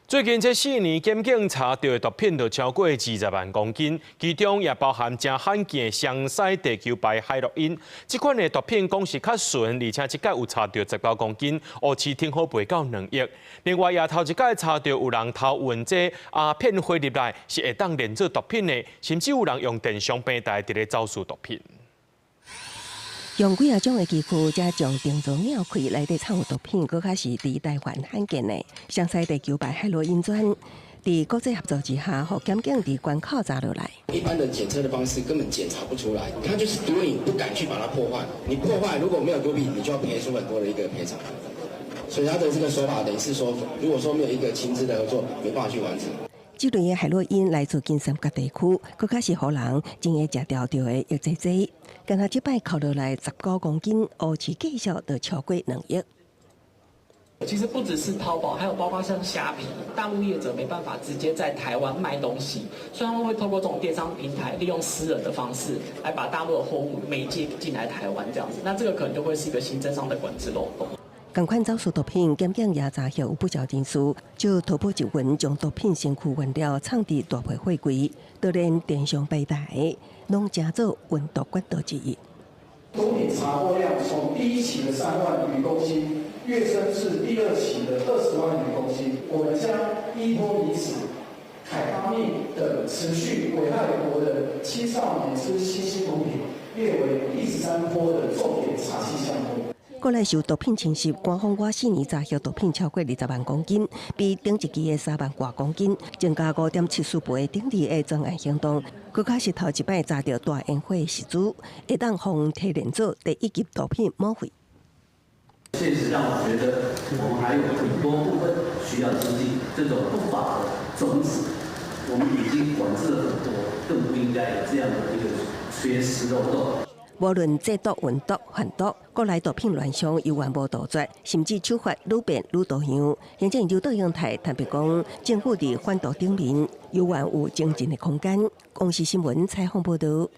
最近這4年，檢警查著的毒品就超過20萬公斤，其中也包含誠罕見的雙獅地球牌海洛因。這款的毒品講是較純，而且這擺有查著19公斤，烏市挺好賣到2億。另外，也頭一擺查著有人偷運這鴉片花入來，是會當煉做毒品的，甚至有人用電商平台佇咧走私毒品。用幾仔種的機具，才將定做咬開，內底藏有毒品，閣較是佇台灣罕見的。雙獅地球牌海洛因磚，佇國際合作之下，予檢警佇關口查落來。一般的檢測的方式根本檢查不出來，他就是賭你不敢去把它破壞。你破壞如果沒有毒品，你就要賠出很多的一個賠償。所以他的這個手法等於是說，如果說沒有一個情資的合作，沒辦法去完成。這類的海洛因來自金三角地區，閣較是予人真會食著著的抑制劑。敢若這擺扣落來19公斤，烏市價數就超過2億。其實不只是淘寶，還有包括像蝦皮，大陸業者沒辦法直接在台灣賣東西，所以他們會透過這種電商平台，利用私人的方式來把大陸的貨物媒介進來台灣，這樣子，那這個可能就會是一個行政上的管制漏洞。仝款走私毒品，檢警也查獲有不少人士，借淘寶集運將毒品身軀原料藏佇大批貨櫃，就連電商平台攏成做運毒管道之一。毒品查獲量從第一期的3萬餘公斤躍升至第二期的20萬餘公斤。我們將依託咪酯、凱他命等持續危害國人青少年之新興毒品列為第三波的重點查緝項目。國內受毒品侵襲，官方過四年查獲毒品超過20萬公斤，比頂一期的3萬外公斤，增加5.74倍。頂次的專案行動，閣較是頭一擺查著大煙火的時陣，會當予提煉做第一級毒品嗎啡。現實讓我覺得，我們還有很多部分需要精進。這種不法的種子，我們已經管制了很多，更不應該有這樣的一個缺失漏洞。無論製毒、運毒、販毒，國內毒品亂象猶原無杜絕，甚至手法愈變愈多樣。行政院長卓榮泰坦白講，政府佇反毒頂面猶原有精進的空間。公視新聞採訪報導。